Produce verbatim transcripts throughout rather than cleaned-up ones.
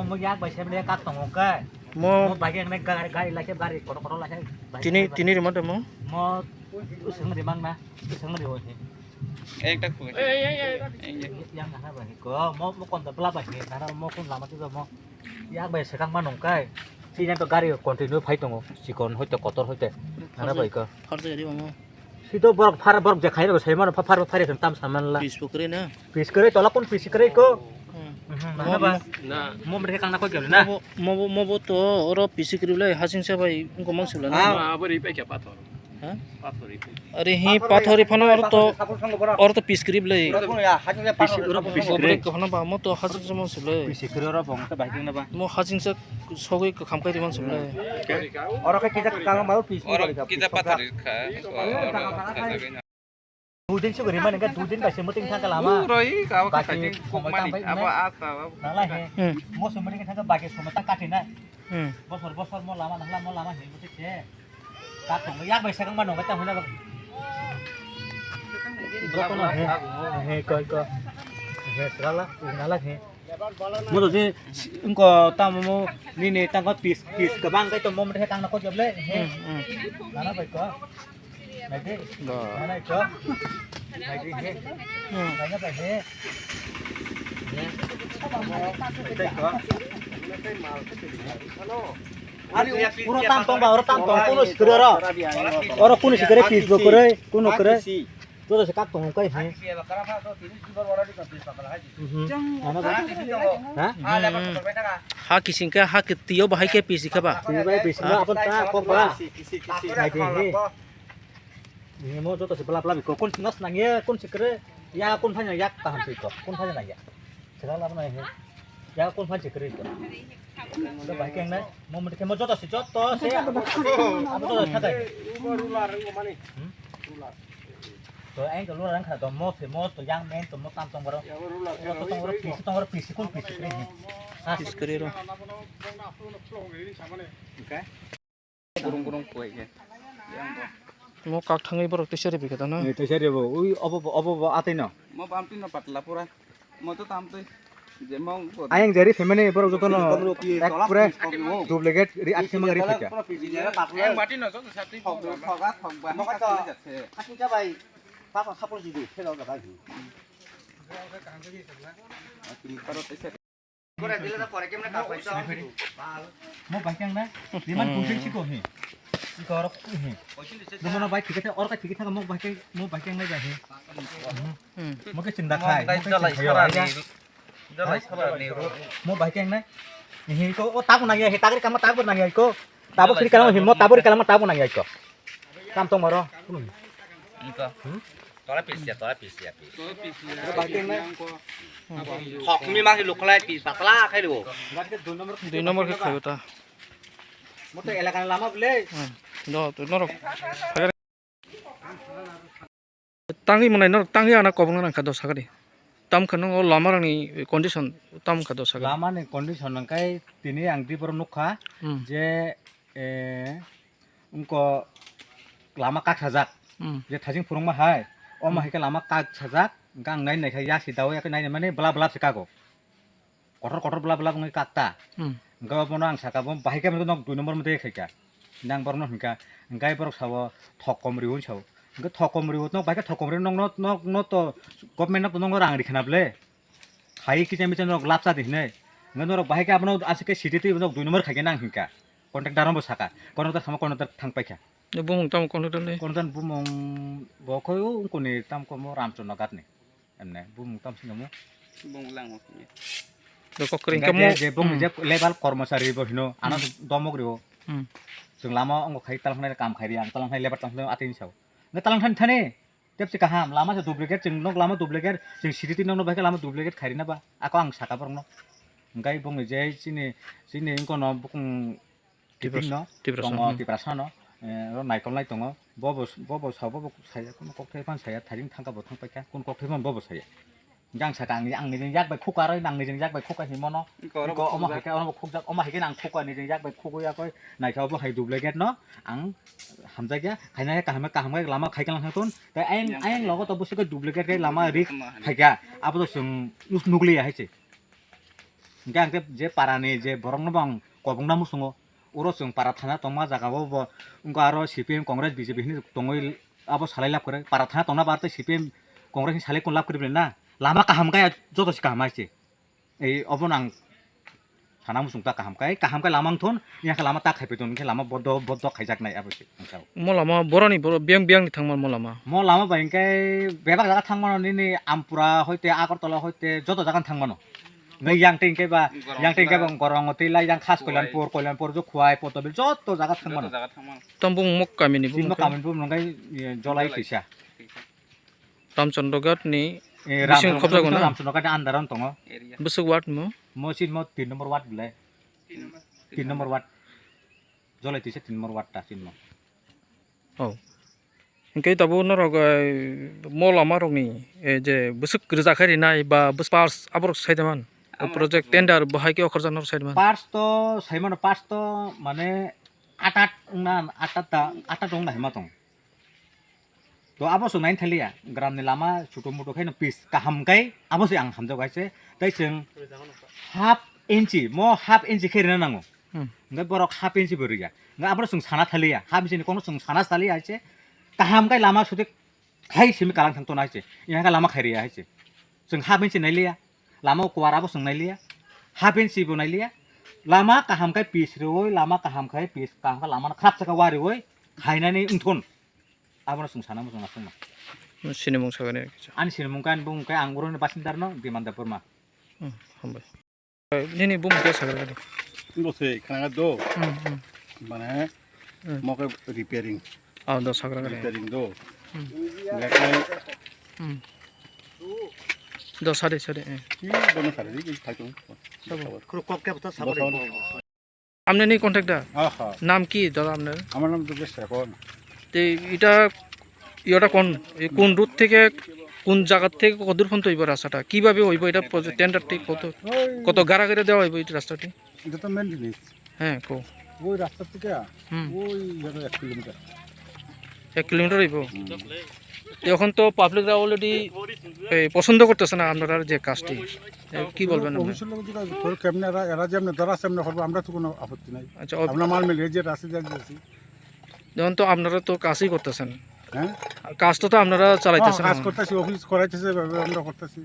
Mo yak bai sem le kak tongo kai. Mo Mo bai yang ne gari, gari lai se gari kotor kotor lai se. Tini, tini rima de mo? Mo usung rimang na, usung ri ho se. Ekta khu. Yang na ba ko, mo, mo kon da bla ba he, na mo kon lama tu mo. Yak bai se kang ma nong kai. Si yang to gari continue phai tongo, sikon hoite kotor hoite. Na bai ko. Khorsa gari mo. Sito borok phar borok je khairok sai mano phar phar tam saman la. Pis pukri na. Pis kre tola kun pis kre ko. Hmm. Mhm, mana ba? Na. Mo mre kang na ko gel na. Mo bo, mo bo, mo bo to oro pis kri le hasing sa bai ko mang sula na. Ah. Ma abori pe kya pathor. Ha? Pathor ipe. Are hi pathor iphano oro to, oro to pis kri le. Pis oro pis kri. Ko hana ba mo to hasing sa mang sula. Pis kri oro bong ta bai na ba. Mo hasing sa Sogwi kwkham khe rwmani swnglai. Oro khe kisa kwkang ma pis oro kisa pathar kha. Oro sajagwi na. Dudin sugwi rwmani khe dudin bai se muting thang kala ma. Uroi ka ba baki khating somoi kukmani tang bai abo na. Asta abo. Nalai he. Hmm. Mo somoi thang baki somoi tang kati na. Hmm. Bosor bosor mo lama nangla mo lama he muti se. Ka tong yak bai se kang ma nong bai tang hina ba. Joto no he. He koi ko. He sala nala he. Mo to je wngko tamo mo nini tangko pis, pis kwbang khe tongmo mothe tangna kok joble. Hmm, hmm. Nana bai ko. Nai de. Ba. Nana ko. Nai de he. Hmm. Nana bai he. He. Bai ko. Ari uro tam tong ba, uro tam tong, kuno sikre oro. Oro kuno sikre pis bo kre, kuno kre. Joto se kak tong kai he. Mhm. Nana ba? Ha? Ha kising khe ha kitio bahai khe pisi khe ba? Pisi bai pisi ba, apan ta kok ba? Nai de he. Ni mo joto se bla bla bi ko kun nas nang ye kun se kre ya kun phan yak ta ham se ko kun phan nang ya. Sera la na he. Ya kun phan se kre ko. Mo bai keng nai. Mo mo ke mo joto se joto se. Abo joto se kai. Hmm? To ang ko lura rang kha to mo se mo to yang men to mo tam tong baro. Mo to tong baro pis tong baro pis kun pis kre ni. Ha pis kre ro. Okay. Gurung gurung koi ke. Yang bo. Mo kak thangwi borok teisa ri bikha tano. Ni teisa ri bo. Ui obo bo obo bo atwi no. Mo bam tin no patla pura. Mo to tam twi. Ayang jari family borok joto no ek pure duplicate react se mang ri phika. Ayang bati no joto sati. Thok ba thok ba. Mo ka to. Asin ka bai. Papa sapor jidu. Hello ka bai. Mo bai keng na, liman kuising siko he. Iko oro he. Dumono bai thike thang, oro thike thang mo bai keng, mo bai keng na ja he. Mo ke chinda khai, mo ke chinda khai. Mo bai keng na. He ko o tabu nang ya he, tagri kama tabu nang ya ko. Tabu kiri kama he, mo tabu kiri kama tabu nang ya ko. Kam tong maro. Iko. Tola pis ya, tola pis ya, pis. Hok mi ma lukhlai pis patla khai ro. Dui number khe khayo ta. Moto elaka lama bole. Hmm. Do, do, norok. Tangwi manai norok tangwi ana kobong nang kha do sakari. Tam kha nang o lama rang ni condition tam kha do sakari. Lama ni condition nang kai tini ang di boro nukha Hmm. je, eh, Wngkha lama kak sajak. Hmm. Je thajing phwrwngma hai, omo Hmm. hai khe lama kak sajak. Hwnkhe ang nai nai khe yasi dawi yakhe nai nai mani bla bla se kago. Kotor kotor bla bla wngwi kak ta. Hmm. Hwnkhe obono ang saka bo bahai khe nok dui number mate khaika. Nang borokno hwnkha, hwnkhe borok sao thok kom riwi sao. Hwnkhe thok kom riwi nok bahai khe thok kom riwi nok no, nok no to government no to nok rang rikha na ble. Khai kisa misa norok lapsa di hinai. Hwnkhe norok bahai khe abono aswk khe city twi norok dui number khai khe nang hinkha. Contractor rokbo saka. Contractor thangma contractor thang paikha. Bumung tamo contractor le? Contractor bumung bo khoi o wngkoni tam komo Ramchandra Ghat ni. Emne bumung tam singamo. Bumung langmo. Do kok kring Hwnkhe kamo. Je, je bumung Hmm. je level kormosari bo hino, ano Hmm. domok rio. Hmm. Chwng lama ongo khai tal khnai kam khairi ang tal khnai level tal khnai atin sao. Hwnkhe tal khnai thani. Tep se kaham, lama se duplicate, chwng nok lama duplicate, chwng city nok no bai khe lama duplicate khairina ba, ako ang saka borok no. Hwnkhe bongni je chini, chini wngkha no bukung Tipra-, kiting no, Tiprasa, tongo hmm. Tiprasa no, eh, oro naikol nai tongo, bobo, bobo sao, bobo saya, kunu kokthai phan saya, thairing thangka bo thang paikha, kunu kokthai phan bobo saya. Hwnkhe ang saka ang, ang nini yak bai khukha rw, ang nini yak bai khukha hinwi mano. Hwnkhe oro bo Hwnkhe omo khukjak. Hai khe, oro bo khukjak, omo hai khe ang khukha nini yak bai khugwi yakoi, naikha obo hai duplicate no, ang hamjakya, khaina khe kaham, kaham khe lama khai khe lang thang thun. Tei ayang, Yang ayang kaya. Logo to bwswk khe duplicate khe lama rik Tama hai. Phaikha. Abo to chwng nuk-, nukliya hai se. Hingke ang khe je para ni je borok no bo ang kobong na muchungo. Oro chwng para thana tongma jaga o bo wngkha aro C P M, Congress, B J P hinwi tongwi abo salai lab kwrwi. Para thana tongna ba tei C P M, Congress ni salai kun lab kwrwi na. Lama kaham kaya joto se kaham hai se. Ei obo no ang sana muchung ta kaham kai, kaham kai lama wngthun, yang khe lama ta khai paiton, hingkhe lama bodo, bodo khaijak nai abo se, ang sao. Mo lama boroni, boro biyang, biyang ni thangma mo lama. Mo lama bai hingkhe bebak jaga thangmano, nini Ampura hoite, Agartala hoite, joto jaga thangmano. Nai yang tei hingkhe ba, yang tei hingkhe ba Gorongotila, yang khas Koilanpur, Koilanpur, Jukhwai, Potobil, joto jaga thangmano. Joto jaga thangmano. Tamo bumung mo kami ni bumung khe? Sini mo kami ni bumung hingkhe, Jolai Tisa. Ramchandra Ghat ni bising khobjago na? Ramchandra Ghat ni under o tongo. Bwswk ward mo? Mo sini mo tin number ward bole. Tin number ward. Jolai Tisa tin number ward ta sini mo. Oh. Hingke tabuk norok, eh, mo lama rokni, eh, je bwswk rwja khe rinai ba bwswk pass aborok sai de man? O project tender bo hai khe okhorjak norok sai de man? Pass to sai mano, pass to mane atat wngna, atat ta, atat wngna hima tong. To abo chwng naini thaliya, gram ni lama chutu mutu khe no pis kaham kai abo se ang hamjak hai se, tei chwng half inchi, mo half inchi khe rina nango. Hmm. Hingke borok half inchi bo riya. Hingke abono chwng sana thaliya. Half inchi ni kono chwng sana thaliya hai se. Kaham kai lama sudi khai simi kalang thang tona hai se. Yang ka lama khai riya hai se. Chwng half inchi nai liya. Lama o kuwar abo chwng nai liya. Half inchi bo nai liya. Lama kaham kai pis riwi, lama kaham kai pis, kaham kai lama no khrap saka wariwi khainani wngthun. Abono chwng sana muchung aswk ma. Sinimung sagani. Ani sinimung kai bung kai ang uro ni basindar no Dimanda Burma. Hmm, hambai. Nini bumung khe sagra gadi. Bo se khana do. Hmm, hmm. Mane Hmm. Mo khe repairing. Ah, do sagra gadi. Repairing do. Hmm. Lekai Hmm. Do sade sade, eh. Ki bono sade ki thai tong. Sabo. Khuru kok khe bata sabo. Bo sabo. Amne ni contact da? Aha. Naam ki dada amne? Amar naam Dugesh Thakor. Te ita, ita kon, e kon route theke, kon jaga theke kodur phonto hoibo rasta ta? Kibabe hoibo ita project tender te koto, koto gara gara dewa hoibo ita rasta te? Ita to maintenance. He, ko. Oi rasta theke, hmm, oi yaro ek kilometer. Ek kilometer hoibo? Hmm. এখন তো পাবলিকরা অলরেডি পছন্দ করতেছে না আপনারা যে কাজটি, এ, কি বলবেন আপনি? অফিসের লোক যেটা করে, কেমনে এরা, এরা যেমনে ধরা আছে, এমনে করবো, আমরা তো কোনো আপত্তি নাই। আচ্ছা, অফ- আমরা মাল মিলিয়ে যে রাস্তা দিয়ে দিয়েছি। এখন তো আপনারা তো কাজই করতেছেন। হ্যাঁ? কাজ তো, তো আপনারা চালাইতেছেন হ্যাঁ, কাজ এখন। করতেছি, অফিস করাইতেছে, এভাবে আমরা করতেছি।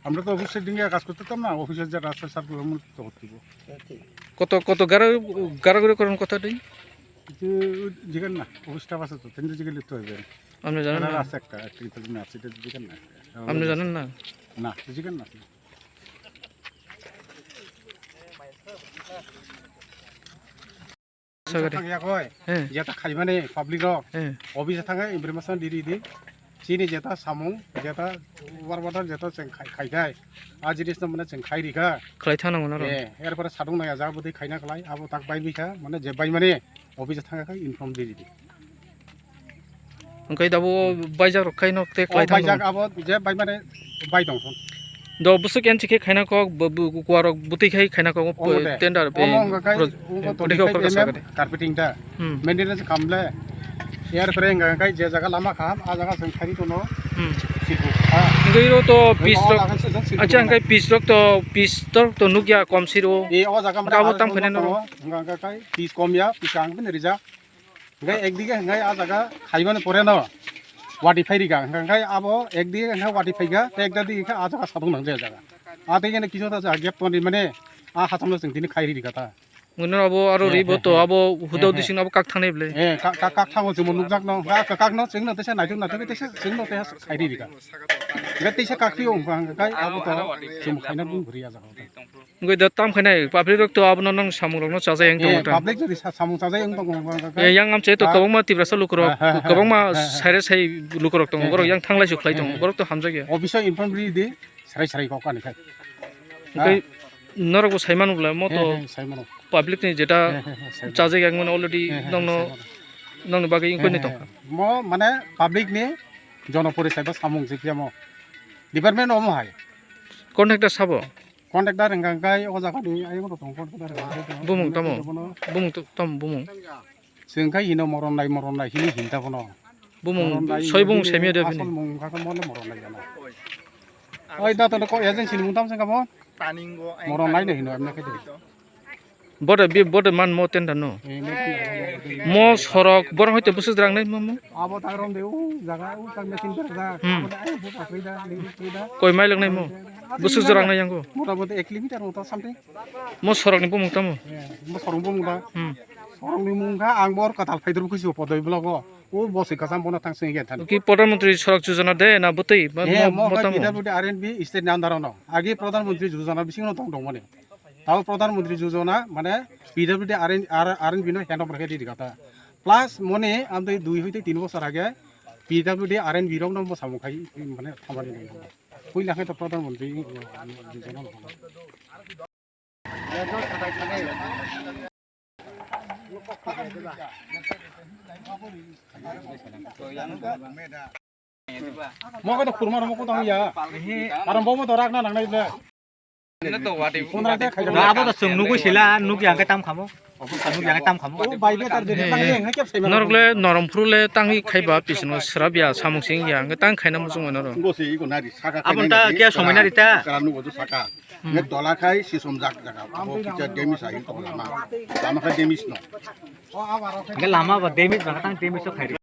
আমরা তো অফিসের দিকে কাজ করতাম না, অফিসের যে রাস্তা সার্কুলার মতো করতে হবে। কত, কত গাড়া-, গাড়াগাড়ি করেন কতটি? কিন্তু জিজ্ঞেস না, অফিস স্টাফ আছে তো, তিনটে জিজ্ঞেস লিখতে হবে। আপনি জানেন না? আছে একটা, একটা কিন্তু না, সেটা জিজ্ঞেস না। আপনি জানেন না? না, জিজ্ঞেস না। Sagari. Thangya koi, eh, jeta khaimani public rok, eh, office thangwi information di di di. Chini jeta samung, jeta water bottle jeta chwng khai, khai khai. A jinis no mane chwng khai rikha. Khlai thana mano ro. Eh, erpore sadung naya ja bwtwi khaina khlai, abo tak bai bikha, mane je bai mani office thangya khai inform di di di. Hwnkhe dabo baijak rok khai nok tei khlai thang baijak abo je bai mane bai tong phon. Do bwswk enchi khe khaina kok, bo, bo, kuarok bwtwi khai khaina kok, omo de. Tender, omo eh, hwnka khai pro-, ubo eh, toni khai okhor M M kasa kade. Carpeting da. Hmm. Maintenance khamle. Yar kore hwnka khai je jaga lama kham, a jaga seng khari kono. Hmm. Situ. Ha. Hwnkhe iro to piece rok. Acha, hwnkhe piece rok to, piece rok to nukya kom siro. E o jaga mane abo tam khaina no. Hwnka khai piece kom ya, piece ang pin rija. Hingke ekdige hingke a jaga khaimani pore no wati phai rikha, hingke abo ekdige hingke wati phaikha, tei ekta dige hingke a jaga sadung nang je jaga. A tei kene kisu ta jaga gap toni mane a hacham no chwng tini khai rikha ta. Mune abo aro ri bo to abo huda huda sing abo kak thangnai ble. Eh, kak, kak, kak thango chwng nukjak no, kak, kak no chwng no tesa naituk naituk tesa chwng no tesa khai rikha. Hingke tesa kak phiyong hingke abo to chwng khaina bung bwrwi a jaga. Wngwi da tam khainai, public rok to abono nwng samung rokno chajai wng tongo ta. Public jodi sa-, samung chajai wng tongo, wng tongo, wng tongo. Eh, yang amchai to kwbangma Tiprasa lukurok, kwbangma saire sai lukurok tongo, borok yang thanglai su khlai tongo, borok to hamjakya. Office o inform ri di, sarai sarai kok ani khai. Wngwi norok bo sai manu bwla mo to public ni jeta chajai yang mano already nongno, nongni bagwi wngkoni tongkha. Mo mane public ni jono pori sai ba samung jikya mo. Department omo hai. Contact da sabo? Contractor hwnka khe o jaga ni ayang rok tongo, contractor hwnka khe tongo. Bumung tamo? Bono bumung to-, tamo bumung? Chwng khe hino moron nai, moron nai hini hinta bono. Bumung soi bumung semia de bini. Asol mung kha khe mo le moron nai jana. Oi da to ko agency ni mung tam sengka mo? Planning go ang Moro nai de hino, amne khe de. Bote bi, bote man mo tenda no. Eh, mo tenda no. Mo sorok, borok hoite bwswk jora nai mo mo? Abo tak rom de, u jaga, u tak machine berjak. Hmm. Abo de, ai, bu pakai da, lingkuk pakai da. Koi mai lok nai mo? Bwswk jora nai yango? Mota moti ek kilometer moto something. Mo sorok ni bumung tamo? Eh, mo sorok bumung da. Hmm. Sorok ni mung kha, ang bor katal phaidur kusi podoi blogo. O bo se kasam bono tang sing ya than. Ki Pradhan Mantri Sadak Yojana de na bwtwi? Ba Eh, mo, mo mo kha tamo? P W D R N B state ni under no. Agi Pradhan Mantri Yojana bising no tong tong mani. Tao Pradhan Mantri Yojana mane P W D R N, R, R N B no hand over khe di kata. Plus mone amdei dui hoite tin bosor age P W D R N B rok no mo samung khai mane thamani nai. Puila khe to Pradhan Mantri Yojana no. Mo khe to khurma rok mo khe to ya. Karon bo mo to rak na nang nai le. Abo to chwng nugwi sila, nugwi ang khe tam khamo. Obo sa nugwi ang khe tam khamo. O bai be tar de Hey, nang ye, nang kep sai ma. Norok le norom phuru le tangwi khaiba pisino srabya samung sing ya, ang khe tang khaina muchung norok. Ngo se iko nari saka Abon khaina ta nari, kya somai nari ta? Kara nugo tu saka. Hmm. Nge tola khai si som jak jak. Abo kicha demis ahi to lama. Lama khai demis no. Nge lama ba demis ba tang demis so khai.